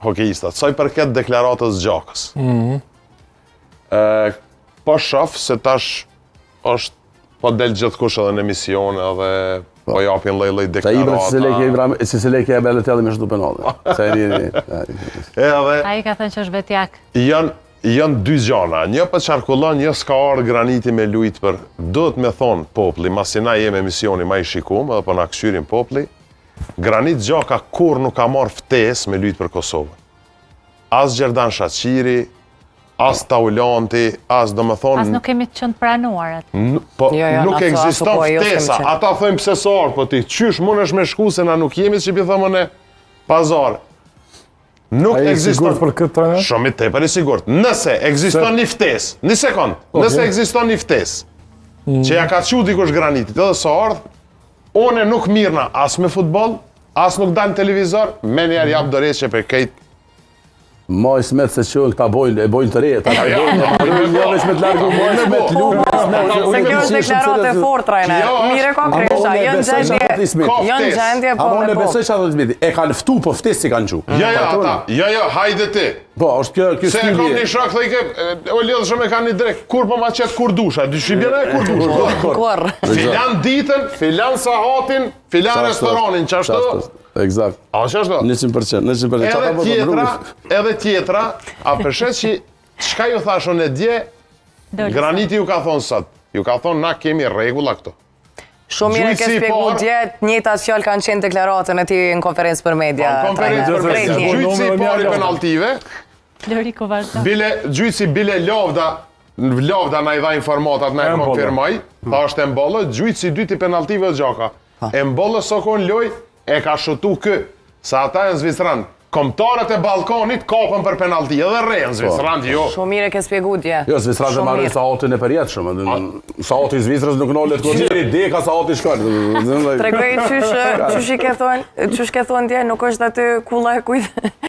hokeistat. Sa i përket deklaratës Xhakës. Mm po shof se tash është po del gjithkush edhe në emisione edhe po japin lloj-lloj Sa i bre si se leke deklarata. Ibrahim, si se leke e Balotelli me shtu penallin. Sa e njeri. Edhe Ai ka thënë që është vetjak. janë janë dy gjana, një po qarkullon, një s'ka ardhë Graniti me lujt për, duhet me thonë populli, masi na jemi emisioni ma i shikum edhe po na kqyrin populli, Granit Xhaka kur nuk ka marrë ftesë me lujt për Kosovën. As Xherdan Shaqiri, as Taulanti, as do me thonë... As nuk kemi qenë të pranuar atë. Po, Jo, jo, nuk na thua, ekziston po, jo, s'kemi ftesa. qenë. Ata thojnë pse s'o ardhë, po ti qysh mundesh me shku se na nuk jemi që pi thëmë ne pazar. Nuk A je i ekziston. sigurt për këtë trajner? Shumë i tepër i sigurt. Nëse ekziston një ftesë, një sekond, nëse ekziston një ftesë, që ja ka çu dikush Granitit, edhe s'o ardhë, unë nuk mirna as me futboll, as nuk dal në televizor, menjëherë jap dorëheqje për krejt Ma Ismet se që këta bojnë, e bojnë të re, ta e bojnë, e marrojnë jo veç me të largu, ma Ismet, lu, Ismet, Se kjo është deklaratë e fortë, trajner. Kjo është- Mire ka Ama Kresha, unë e jo në besoj që gjendje, thotë Ismet. Ka jo në ftesë. gjendje, po Ama me unë e po. besoj që ato Ismeti, e kanë ftu, po ftesë si kanë qu. Jo, jo, ata, jo, jo, hajde ti. Po, është kjo, kjo Se e kam stili. një shok, thoj ke, e, o lidhë shumë e kanë një drek, kur po ma qet kur dusha, dy shi bjera e kur dusha. Kur, Kurr. Filan ditën, filan sahatin, filan Qashtu, restoranin, qashtu? qashtu, Eksakt. A qashtu? 100%, 100%. Edhe Qata po të tjetra, rrugës. edhe tjetra, a përshet që çka ju thash unë e dje, Doli. Graniti ju ka thonë sot, ju ka thonë na kemi rregulla këto. Shumë mirë e ke Gjujtësi i shpjeguar parë- dje, të njëjtat fjalë kanë qenë deklaratën e tij në konferencë për media. Po, Në konferencë trajner. për media, Krejt njëjtë. gjujtësi i parë i penaltive, Loriku vazhdo. Bile, gjujtësi bile Lavda, Lavda na i dha informatat, na e Embolo. konfirmoi, tha është Embolo, gjujtësi i dytë i penaltive është Xhaka. Embolo s'o kon loj, e ka shëtu kë, se ata janë Zvicran. Kombëtarët e Ballkanit kapën për penalti, edhe rrejën Zvicran, jo. Shumë mirë e ke shpjeguar dje. Jo, Zvicra dhe Shumë marrin mirë. sahatin e përjetshëm. edhe Sahati i Zvicrës nuk nalet kur njeri deka sahati shkon. Tregoj qysh qysh i ke thonë, qysh ke thonë dje, nuk është aty kulla e kujt.